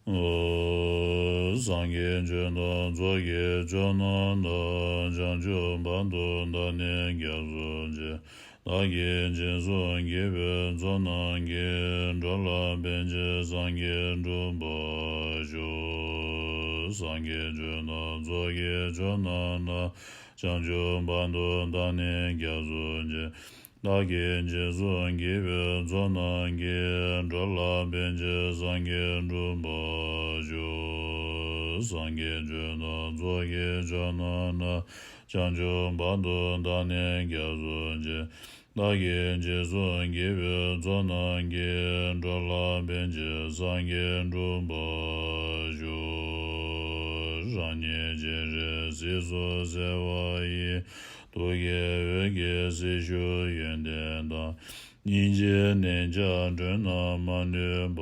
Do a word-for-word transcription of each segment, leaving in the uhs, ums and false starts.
སངས་རྒྱས་ཆོས་དང་ཚོགས་ཀྱི་མཆོག་རྣམས་དང་། བྱང་ཆུབ་བར་དུ་བདག་ནི་སྐྱབས་སུ་མཆི། བདག་གིས་སྦྱིན་སོགས་བགྱིས་པའི་ཚོགས་རྣམས་ཀྱིས། འགྲོ་ལ་ཕན་ཕྱིར་སངས་རྒྱས་འགྲུབ་པར་ཤོག། སངས་རྒྱས་ཆོས་དང་ཚོགས་ཀྱི་མཆོག་རྣམས་དང་། བྱང་ཆུབ་བར་དུ་བདག་ནི་སྐྱབས་སུ་མཆི། བདག་གིས་སྦྱིན་སོགས་བགྱིས་པའི་ཚོགས་རྣམས་ཀྱིས། འགྲོ་ལ་ཕན་ཕྱིར་སངས་རྒྱས་འགྲུབ་པར་ཤོག། སངས་རྒྱས་ཆོས་དང་ཚོགས་ཀྱི་མཆོག་རྣམས་དང་། བྱང་ཆུབ་བར་དུ་བདག་ནི་སྐྱབས་སུ་མཆི། བདག་གིས་སྦྱིན་སོགས་བགྱིས་པའི་ཚོགས་རྣམས་ཀྱིས། འགྲོ་ལ་ཕན་ཕྱིར་སངས་རྒྱས་འགྲུབ་པར་ཤོག། རང་ཉིད་སྤྱན་རས་གཟིགས་སུ་གསོལ་བ་ཡི། ཐུགས་ཀྱི་འོད་ཀྱིས་སྲི་ཞུ་ཡོན་ཏན་དང་། སྙིང་རྗེའི་ནས་ཆགས་སྒྲོན་རྣམས་མ་ནུབ་པ།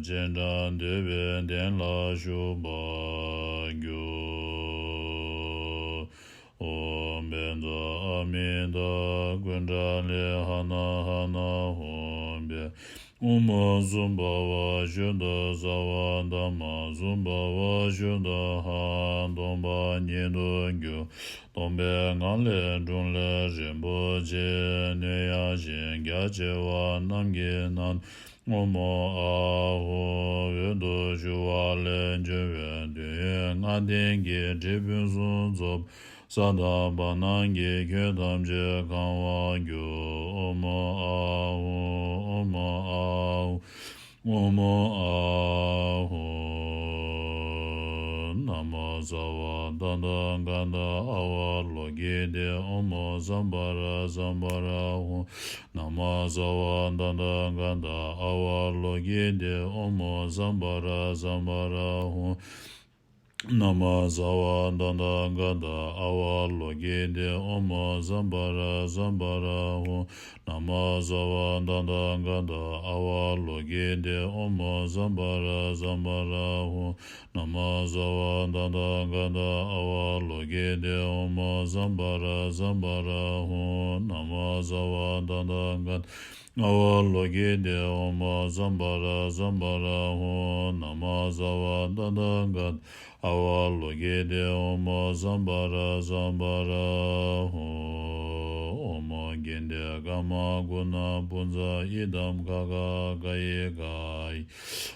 སྤྱན་དྲངས་འདོད་པའི་གདན་ལ་བཞུགས་པར་འགྱུར། ཨོཾ་བཛྲ་ཨ་མི་ཏ་ཀུན་ཏྲ་ལི་ཧ་ན་ཧ་ན་ཧོཾ་བཛྲ། ཨོཾ་སུ་བྷ་ཝ་ཤུདྡྷ་སརྦ་དྷརྨ་སུ་བྷ་ཝ་ཤུདྡྷ་ཧ། སྟོང་པ་ཉིད་དུ་གྱུར། སྟོང་པའི་ངང་ལས་འཁྲུངས་ལས་རིན་པོ་ཆེ། གནོད་ཡམ་ཤིང་རྒྱ་ཆེ་བ་རྣམས་ཀྱི་ནང་ན། ཨོཾ་ཨཱཿཧཱུྃ། འོད་དུ་ཞུ་བ་ལས་བྱུང་བའི་དོན་ཡོད་ལྔ་ལྡན་གྱི་དྲིལ་ཕུན་སུམ་ཚོགས་པ། ས་དང་བར་སྣང་གི་ཁྱོན་ཐམས་ཅད་གང་བར་གྱུར། ཨོཾ་ཨཱཿཧཱུྃ། ཨོཾ་ཨཱཿཧཱུྃ། ཨོཾ་ཨཱཿཧཱུྃ། ན་མོ་སརྦ་དྷཱ་ཏ་ག་ཏ་ཨ་ཝ་ལོ་ཀི་ཏེ། ཨོཾ་སམྦྷ་ར་སམྦྷ་ར་ཧཱུྃ། ན་མོ་སརྦ་དྷཱ་ཏ་ག་ཏ་ཨ་ཝ་ལོ་ཀི་ཏེ། ཨོཾ་སམྦྷ་ར་སམྦྷ་ར་ཧཱུྃ། ན་མོ་སརྦ་དྷཱ་ཏ་ག་ཏ་ཨ་ཝ་ལོ་ཀི་ཏེ། ཨོཾ་སམྦྷ་ར་སམྦྷ་ར་ཧཱུྃ། ན་མོ་སརྦ་དྷཱ་ཏ་ག་ཏ་ཨ་ཝ་ལོ་ཀི་ཏེ། ཨོཾ་སམྦྷ་ར་སམྦྷ་ར་ཧཱུྃ། ན་མོ་སརྦ་དྷཱ་ཏ་ག་ཏ་ཨ་ཝ་ལོ་ཀི་ཏེ། ཨོཾ་སམྦྷ་ར་སམྦྷ་ར་ཧཱུྃ། ན་མོ་སརྦ་དྷཱ་ཏ་ག་ཏ་ཨ་ཝ་ལོ་ཀི་ཏེ། ཨོཾ་སམྦྷ་ར་སམྦྷ་ར་ཧཱུྃ། ན་མོ་སརྦ་དྷཱ་ཏ་ག་ཏ་ཨ་ཝ་ལོ་ཀི་ཏེ། ཨོཾ་སམྦྷ་ར་སམྦྷ་ར་ཧཱུྃ། ཨོཾ་གྷནྟེ་ཀརྨ་གུ་ཎ་པུཉྩ་ཨི་དཾ་ག་ག་ག་ཡེ་ག་ཡེ།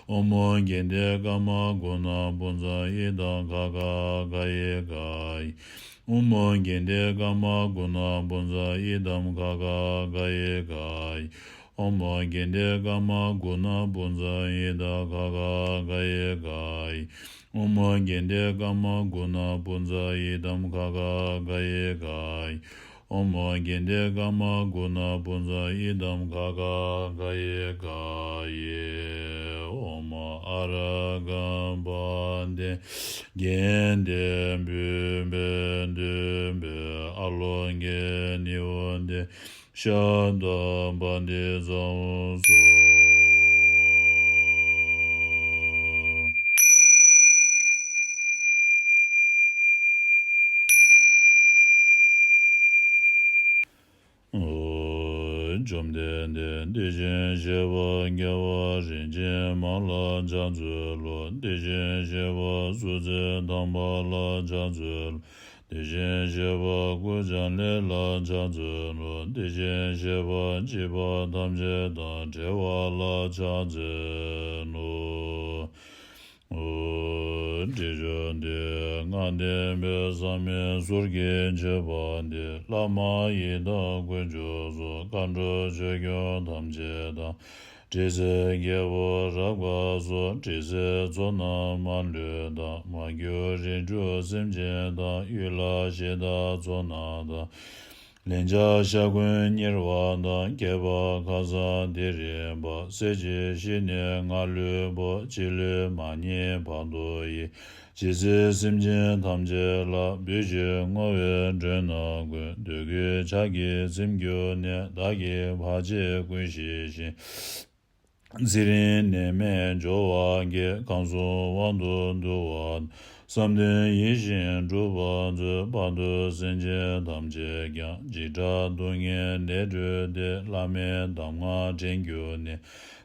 ཨོཾ་གྷནྟེ་ཀརྨ་གུ་ཎ་པུཉྩ་ཨི་དཾ་ག་ག་ག་ཡེ་ག་ཡེ། ཨོཾ་གྷནྟེ་ཀརྨ་གུ་ཎ་པུཉྩ་ཨི་དཾ་ག་ག་ག་ཡེ་ག་ཡེ། ཨོཾ་གྷནྟེ་ཀརྨ་གུ་ཎ་པུཉྩ་ཨི་དཾ་ག་ག་ག་ཡེ་ག་ཡེ། ཨོཾ་གྷནྟེ་ཀརྨ་གུ་ཎ་པུཉྩ་ཨི་དཾ་ག་ག་ག་ཡེ་ག་ཡེ། ཨོཾ་གྷནྟེ་ཀརྨ་གུ་ཎ་པུཉྩ་ཨི་དཾ་ག་ག་ག་ཡེ་ག་ཡེ། ཨོཾ་ཨཱ་ར་གཾ་བན་དེ། གྷནྟེ་བུམ་པས་བསྡུས་པའི་ཨ་ལོ་ཀེ་ནི་ཝ་དེ། ཤ་དང་བ་དན་ཚང་སོགས། བཅོམ་ལྡན་འདས་དེ་བཞིན་གཤེགས་པ་རྒྱལ་བ་རིན་ཆེན་མ་ལ་ཕྱག་འཚལ་ལོ། དེ་བཞིན་གཤེགས་པ་གཙོ་མཚན་དམ་པ་ལ་ཕྱག་འཚལ་ལོ། དེ་བཞིན་གཤེགས་པ་སྐུ་བྱང་ལས་ལ་ཕྱག་འཚལ་ལོ། དེ་བཞིན་གཤེགས་པ་བྱིས་པ་ཐམས་ཅད་དང་བྲལ་བ་ལ་ཕྱག་འཚལ་ལོ། དྲི་ཆབ་འདི་ལྔ་ལྡན་པའི་ཟབ་མོའི་ཟུར་གྱིས་འཁྱུད་པ་འདི། བླ་མ་ཡི་དམ་དཀོན་མཆོག་གསུམ་མཁའ་འགྲོ་ཆོས་སྐྱོང་ཐམས་ཅད་དང་། དྲི་ཟའི་རྒྱལ་པོ་རབ་དགའ་སོགས་དྲི་ཟའི་ཚོགས་རྣམས་མ་ལུས་དང་། མ་གྱུར་རིགས་དྲུག་སེམས་ཅན་དང་། ཡུལ་ལྷ་གཞི་བདག་ཚོགས་རྣམས་དང་། ལན་ཆགས་ཤ་འཁོན་གཉེར་བ་དང་། སྐྱེ་བ་ཁ་སང་དེ་རིང་བར། སྲས་བཅས་ཞི་གནས་ང་ལུས་པོ། ཕྱི་ལུས་མ་རྙེད་བར་དོ་ཡི། ཇི་སྲིད་སེམས་ཅན་ཐམས་ཅད་ལ། བུ་ཞིག་བསྔོ་བའི་མགྲོན་རྣམས་ཀུན། འདོད་དགུའི་ཕྱག་གིས་ཚིམ་གྱུར་ནས། བདག་གི་བར་ཆད་ཀུན་ཞི་ཞིང་། ཚེ་རིང་ནད་མེད་འབྱོར་བ་སྐྱེ། ཁམས་གསུམ་དབང་དུ་འདུ་བ་དང་། བསམ་དོན་ཡིད་བཞིན་འགྲུབ་པར་མཛོད། བར་དོའི་སེམས་ཅན་ཐམས་ཅད་ཀྱང་། འཇིགས་སྐྲག་སྡུག་བསྔལ་ནད་བྲལ་ཏེ། བླ་མའི་གདམས་ངག་དྲན་གྱུར་ནས།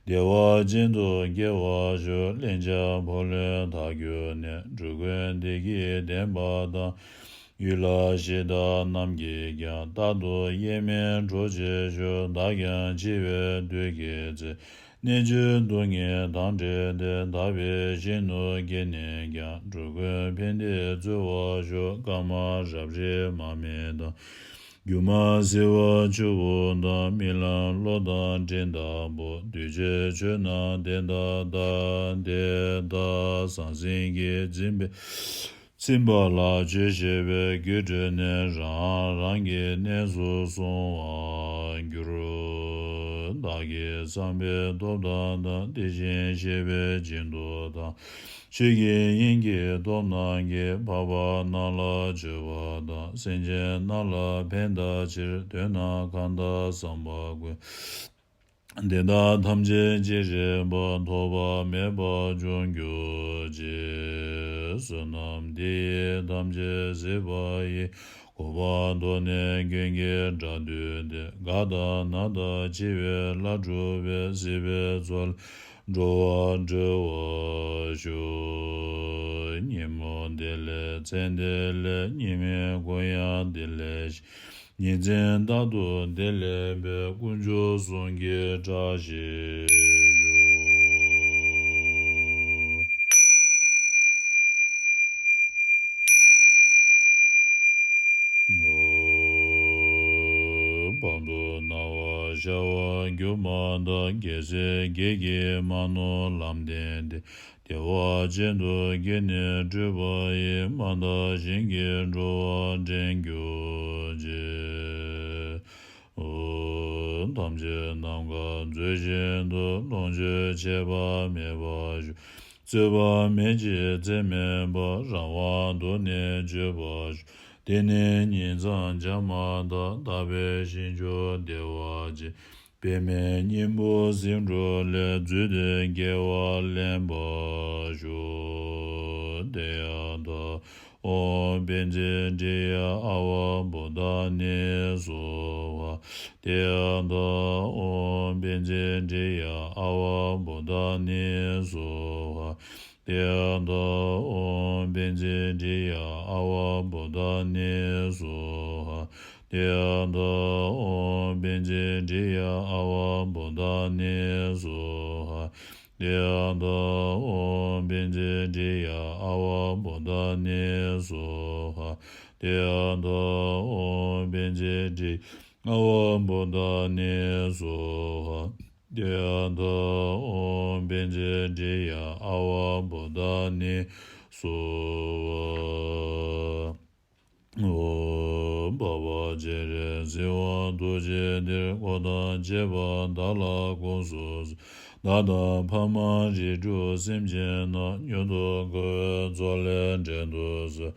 བདེ་བ་ཅན་དུ་སྐྱེ་བར་ཤོག། སླན་ཆད་འཕོ་ལུས་དག་གྱུར་ནས། འགྲོ་ཀུན་བདེ་སྐྱིད་ལྡན་པ་དང་། ཡུལ་ལྷ་གཞི་བདག་རྣམས་ཀྱིས་ཀྱང་། རྟག་ཏུ་གཡེལ་མེད་འགྲོགས་བྱེད་ཤོག། བདག་ཀྱང་འཆི་བའི་དུས་ཀྱི་ཚེ། གནད་གཅོད་སྡུག་བསྔལ་དང་བྲལ་ཏེ། དག་པའི་གཞི་དུ་སྐྱེས་ནས་ཀྱང་། འགྲོ་ཀུན་ཕན་བདེས་འཚོ་བར་ཤོག། སྐར་མ་རབ་རིབ་མར་མེ་དང་། སྒྱུ་མ་བསིལ་བ་ཆུ་བོ་དང་། རྨི་ལམ་གློག་དང་སྤྲིན་ལྟ་བུ། འདུས་བྱས་ཆོས་རྣམས་དེ་ལྟར་བལྟ། དེ་ལྟར་ཟང་ཟིང་གིས་འཛིན་པའི། ཚིམ་པ་ལ་ཆོས་བཤད་པའི་རྒྱུར་གྲོལ་ནས། རང་རང་གི་གནས་སུ་སོང་བར་འགྱུར། བདག་གིས་བསམ་པའི་སྟོབས་དང་ལྡན། དེ་བཞིན་གཤེགས་པའི་བྱིན་མཐུ་དང་། ཆོས་ཀྱི་དབྱིངས་ཀྱི་སྟོབས་རྣམས་ཀྱིས། འཕགས་པ་རྣམས་ལ་མཆོད་པ་དང་། སེམས་ཅན་རྣམས་ལ་ཕན་བཏགས་ཕྱིར། དོན་དམ་གང་དག་བསམ་པ་ཀུན། དེ་དག་ཐམས་ཅད་ཅི་རིགས་པ། ཐོགས་པ་མེད་པར་འབྱུང་གྱུར་ཅིག། བསོད་ནམས་འདི་ཡིས་ཐམས་ཅད་གཟིགས་པ་ཡི། གོ་འཕང་ཐོབ་ནས་ཀུན་གྱི་སྒྲ་སྒྲོགས་ཏེ། རྒ་དང་ན་དང་འཆི་བའི་ལྷ་འགྲུབ་པའི། སྲིད་པའི་མཚོ་ལས་འགྲོ་བ་སྒྲོལ་བར་ཤོག། ཉིན་མོ་བདེ་ལེགས་མཚན་བདེ་ལེགས། ཉི་མའི་གུང་ཡང་བདེ་ལེགས་ཤིང་། ཉིན་མཚན་རྟག་ཏུ་བདེ་ལེགས་པའི། དཀོན་མཆོག་གསུམ་གྱི་བཀྲ་ཤིས་ཤོག། བར་དུ་སྣང་བ་ཤར་བ་སྒྱུ་མ་ལྟར། རྒྱལ་སྲས་བརྒྱད་ཀྱིས་མ་ནོར་ལམ་བསྟན་ཏེ། བདེ་བ་ཅན་དུ་སྐྱེས་ནས་སྤྲུལ་པ་ཡི། མ་དག་ཞིང་གི་འགྲོ་བ་འདྲེན་གྱུར་ཅིག། ཐམས་ཅད་ནམ་མཁའ་མཛོད་བཞིན་དུ། ལོངས་སྤྱོད་ཆད་པ་མེད་པར་ཤོག། རྩོད་པ་མེད་ཅིང་རྩེ་མེད་པར། རང་དབང་དུ་ནི་སྤྱོད་པར་ཤོག། དེ་ནས་ཉིད་མཚན་འཇག་མ་དང་། དག་པའི་ཞིང་མཆོག་བདེ་བ་ཅན། པདྨའི་སྙིང་པོ་ཟེའུ་འབྲུ་ལས། བརྫུས་ཏེ་སྐྱེ་བ་ལེན་པར་ཤོག། དེ་ཡང་དག་ཨོཾ་པཉྩེ་ཏྲི་ཡ་ཨ་ཝ་བོ་དྷ་ནི་སྭཱ་ཧཱ། དེ་ཡང་དག་ཨོཾ་པཉྩེ་ཏྲི་ཡ་ཨ་ཝ་བོ་དྷ་ནི་སྭཱ་ཧཱ། དེ་ཡང་དག་ཨོཾ་པཉྩེ་ཏྲི་ཡ་ཨ་ཝ་བོ་དྷ་ནི་སྭཱ་ཧཱ། དེ་ཡང་དག་ཨོཾ་པཉྩེ་ཏྲི་ཡ་ཨ་ཝ་བོ་དྷ་ནི་སྭཱ་ཧཱ། དེ་ཡང་དག་ཨོཾ་པཉྩེ་ཏྲི་ཡ་ཨ་ཝ་བོ་དྷ་ནི་སྭཱ་ཧཱ། དེ་ཡང་དག་ཨོཾ་པཉྩེ་ཏྲི་ཡ་ཨ་ཝ་བོ་དྷ་ནི་སྭཱ་ཧཱ། དེ་ཡང་དག་ཨོཾ་པཉྩེ་ཏྲི་ཡ་ཨ་ཝ་བོ་དྷ་ནི་སྭཱ་ཧཱ། ཨོཾ་འཕགས་པ་སྤྱན་རས་གཟིགས་དབང་ཐུགས་རྗེའི་གཏེར། འཁོར་དང་བཅས་པ་བདག་ལ་དགོངས་སུ་གསོལ། བདག་དང་ཕ་མ་རིགས་དྲུག་སེམས་ཅན་རྣམས། མྱུར་དུ་འཁོར་བའི་མཚོ་ལས་འདྲེན་དུ་གསོལ།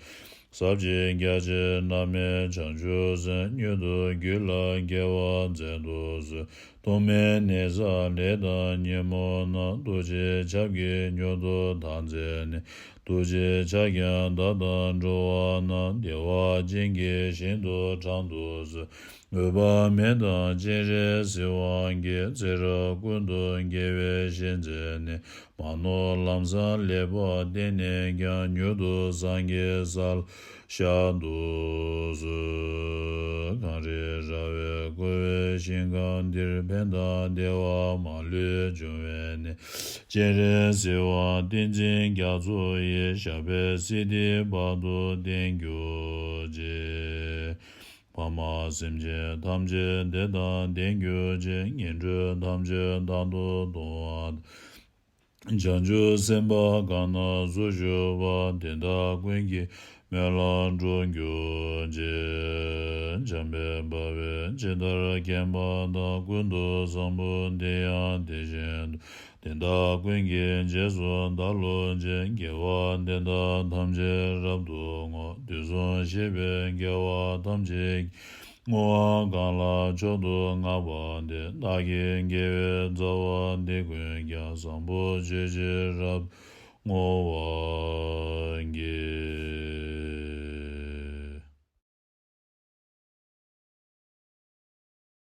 ཟབ་ཅིང་རྒྱ་ཆེ་བླ་མེད་བྱང་ཆུབ་སེམས། མྱུར་དུ་རྒྱུད་ལ་སྐྱེ་བར་མཛད་དུ་གསོལ། ཐོག་མེད་ནད་མཚོན་ལས་དང་ཉོན་མོངས་རྣམས། ཐུགས་རྗེའི་ཆབ་ཀྱིས་མྱུར་དུ་དག་མཛད་ནས། ཐུགས་རྗེའི་ཕྱག་རྒྱས་བདག་དང་འགྲོ་བ་རྣམས། བདེ་བ་ཅན་གྱི་ཞིང་དུ་དྲངས་དུ་གསོལ། འོད་དཔག་མེད་དང་སྤྱན་རས་གཟིགས་དབང་གིས། ཚེ་རབས་ཀུན་ཏུ་དགེ་བའི་བཤེས་མཛད་ནས། མ་ནོར་ལམ་བཟང་ལེགས་པར་བསྟན་ནས་ཀྱང་། མྱུར་དུ་སངས་རྒྱས་ས་ལ་གཤེགས་དུ་གསོལ། གངས་རི་ར་བས་བསྐོར་བའི་ཞིང་ཁམས་འདིར། ཕན་དང་བདེ་བ་མ་ལུས་འབྱུང་བའི་གནས། སྤྱན་རས་གཟིགས་དབང་ཏིང་འཛིན་རྒྱ་མཚོ་ཡི། ཞབས་པད་སྲིད་མཐའི་བར་དུ་བརྟན་གྱུར་ཅིག། ཕ་མ་སེམས་ཅན་ཐམས་ཅད་བདེ་དང་ལྡན་གྱུར་ཅིག། ངན་འགྲོ་ཐམས་ཅད་རྟག་ཏུ་སྟོངས་པ་དང་། བྱང་ཆུབ་སེམས་དཔའ་གང་རྣམས་སུ་ཞུགས་པ། དེ་དག་ཀུན་གྱི་སྨོན་ལམ་འགྲུབ་གྱུར་ཅིག། འཇམ་དཔལ་དཔའ་བོས་ཇི་ལྟར་མཁྱེན་པ་དང་། ཀུན་ཏུ་བཟང་པོ་དེ་ཡང་དེ་བཞིན་དུ། དེ་དག་ཀུན་གྱི་རྗེས་སུ་བདག་སློབ་ཅིང་། དགེ་བ་འདི་དག་ཐམས་ཅད་རབ་ཏུ་བསྔོ། དུས་གསུམ་གཤེགས་པའི་རྒྱལ་བ་ཐམས་ཅད་ཀྱིས། བསྔོ་བ་གང་ལ་མཆོག་ཏུ་བསྔགས་པ་དེས། བདག་གི་དགེ་བའི་རྩ་བ་འདི་ཀུན་ཀྱང་། བཟང་པོ་སྤྱོད་ཕྱིར་རབ་ཏུ་བསྔོ་བར་བགྱི།